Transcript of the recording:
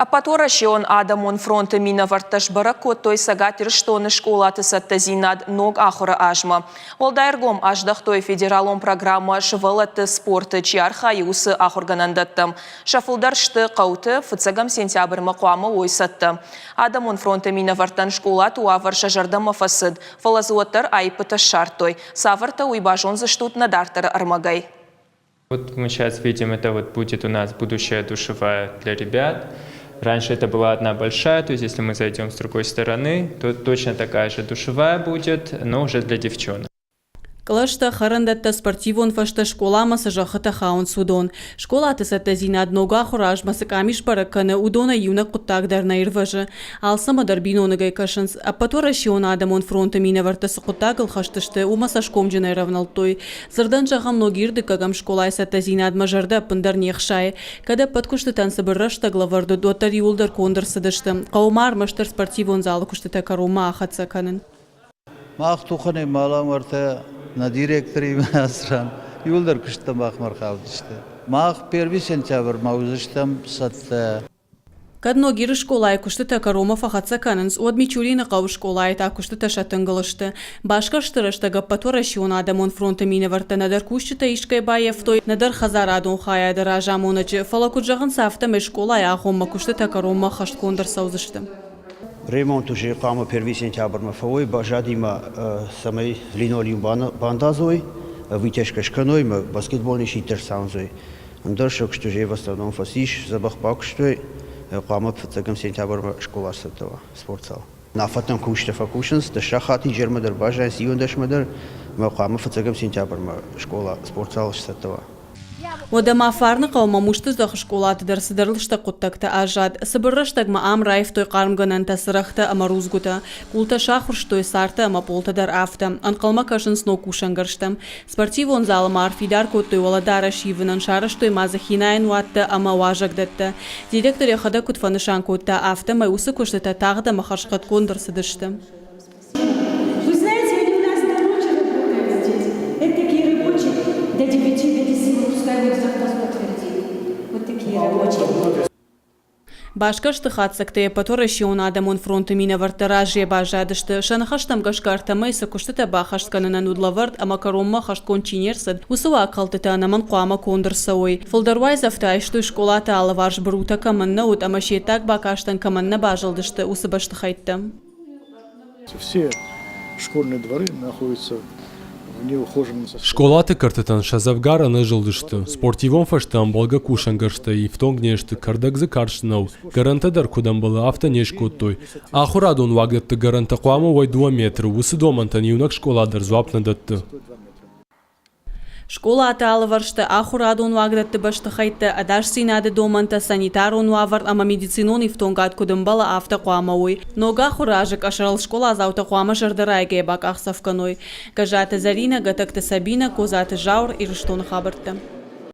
Ӕппӕтуӕрӕсеон адӕмон фронты минӕвӕрттӕ сбӕрӕг кодтой Цӕгат Ирыстоны скъолаты цӕттӕдзинад ног ахуыры азмӕ. Уӕлдай ӕргом аздӕхтой федералон программӕ «Сывӕллӕтты спорты» чи архайы, уыцы ахуыргӕнӕндӕттӕм. Сӕ фылдӕр сты хъӕуты, фыццӕгӕм сентябрьмӕ хъуамӕ уой цӕттӕ. Адӕмон фронты минӕвӕрттӕн скъолаты уавӕр сӕ зӕрдӕмӕ фӕцыд, фӕлӕ дзы уӕддӕр аиппытӕ ссардтой. Цавӕртӕ, уый базондзыстут нӕ дарддӕры ӕрмӕгӕй. Вот мы сейчас видим, это вот будет у нас будущая душевая для ребят. Раньше это была одна большая, то есть если мы зайдем с другой стороны, то точно такая же душевая будет, но уже для девчонок. Кълӕстӕ, хӕрӕндӕттӕ, спортивон фӕзтӕ, скъоламӕ цы зӕххытӕ хауынц, уыдон. Скъолаты цӕттӕдзинад ног ахуыры азмӕ цы къамис бӕрӕг кӕны, уыдонӕй иунӕг хъуыддаг дӕр нӕ ирвӕзы. Алцӕмӕ дӕр биноныгӕй кӕсынц. Ӕппӕтуӕрӕсеон адӕмон фронты минӕвӕрттӕ цы хъуыддагыл хӕст сты, уымӕ цӕсгомджынӕй рӕвнӕлдтой. Дзырдӕн зӕгъӕм, Ногир дыккӕгӕм скъолайы цӕттӕдзинадмӕ зӕрдӕ ӕппындӕр не хсайы. Кӕд ӕппӕт куыстытӕн цыбыр рӕстӕг лӕвӕрд уыд, уӕддӕр иууылдӕр конд ӕрцыдысты. Хъӕуы ма ӕрмӕстдӕр спортивон залы куыстытӕ кӕронмӕ ахӕццӕ кӕнын. Мах тухӕнӕй мӕлӕм уӕртӕ нӕ директоримӕ ацы Иууылдӕр куысттӕ махмӕ ӕрхаудысты. Мах первый сентябрьмӕ уыдзыстӕм цӕттӕ. Кӕд Ногиры скъолайы куыстытӕ кӕронмӕ фӕхӕццӕ кӕнынц, уӕд Мичурины хъӕуы скъолайы та куыстытӕ сӕтынгыл сты. Басгӕрсты рӕстӕг Ӕппӕтуӕрӕсеон адӕмон фронты минӕвӕрттӕ нӕдӕр кусджытӕ искӕй баййӕфтой, нӕдӕр хӕдзарадон хайады разамонӕджы, фӕлӕ куыд зӕгъынц, афтӕмӕй скъолайы агъоммӕ куыстытӕ кӕронмӕ ӕххӕстгонд ӕрцӕудзысты. Ремонт уже хъуамӕ первый сентябрьмӕ фӕуой, баззади ма, цӕмӕй линолеум бандадзой, вытяжкӕ скӕной ӕмӕ баскетболни щиттӕ сцаундзой. Ӕндӕр сӕ уже в основном фӕцис, дзӕбӕх бакуыстой, хъуамӕ фыццӕгӕм сентябрьмӕ скъола сцӕттӕ уа, спортзал. Нафӕттӕм кусджытӕ фӕкусынц, дӕс сахаты изӕрмӕ дӕр баззайынц, иуӕндӕсмӕ дӕр, ӕмӕ хъуамӕ фыццӕгӕм сентябрьмӕ скъола, спортзал сцӕттӕ уа. Уӕдӕ ма Фарныхъӕумӕ Мустыздӕхы скъолаты дӕр цыдӕр лыстӕг хъуыддӕгтӕ аззад. Цыбыр рӕстӕгмӕ ам раивтой хъармгӕнӕнтӕ, цырӕгътӕ ӕмӕ рудзгуытӕ. Къултӕ сахуырстой, цартӕ ӕмӕ пъолтӕ дӕр афтӕ. Ӕнхъӕлмӕ кӕсынц ног кусӕнгӕрзтӕм. Спортивон залы ма ӕрфидар кодтой уӕлӕдарӕс ивынӕн, сарӕзтой ма дзы хинайӕн уаттӕ ӕмӕ уазӕгдӕттӕ. Директор йӕхӕдӕг куыд фӕнысан кодта, афтӕмӕй уыцы куыстытӕ тагъд ӕмӕ хӕрзхъӕдгонд ӕрцыдысты. Вы знаете, они у нас до ночи работают здесь. Это такие рабочие до 9, до 10, вот пускай вот завхоз подтвердит. Вот такие рабочие. Басгӕрсты хатдзӕгтӕ Ӕппӕтуӕрӕсеон адӕмон фронты минӕвӕрттӕ разыйӕ баззадысты. Сӕ ныхӕстӕм гӕсгӕ ӕртӕмӕй цы куыстытӕ баххӕст кӕнынӕн уыд лӕвӕрд ӕмӕ кӕронмӕ хӕстгонд чи не рцыд, уыцы уагхӕлдтытӕ ӕнӕмӕнг хъуамӕ конд ӕрцӕуой. Фылдӕр уайдзӕфтӕ айстой скъолаты алыварс бырутӕ кӕмӕн нӕ уыд ӕмӕ се ддаг бакастӕн кӕмӕн нӕ базылдысты, уыцы бӕстыхӕйттӕ. Все школьные дворы находятся Скъолаты кӕртытӕн сӕ дзӕвгар ӕнӕзылдысты, спортивон фӕзты ӕмбӕлгӕ кусӕнгӕрзтӕй ифтонг не сты, кӕрдӕг дзы карст нӕу, гӕрӕнтӕ дӕр куыд ӕмбӕлы, афтӕ не скодтой. Ахуырадон уагдӕтты гӕрӕнтӕ хъуамӕ уой дыууӕ метры, уыцы домӕнтӕн иунӕг скъола дӕр дзуапп нӕ дӕтты. Скъолаты алывӕрсты, ахуырадон уагдӕтты бӕстыхӕйттӕ, ӕдасдзинады домӕнтӕ, санитарон уавӕр ӕмӕ медицинон ифтонгад куыд ӕмбӕлы, афтӕ хъуамӕ уой. Ног ахуыры азы къӕсӕрыл скъоладзаутӕ хъуамӕ зӕрдӕрайгӕйӕ бакъахдзӕф кӕной. Гӕззаты Зӕринӕ, Гӕтӕгты Сабинӕ, Козаты Зауыр, Ирыстоны хабӕрттӕ.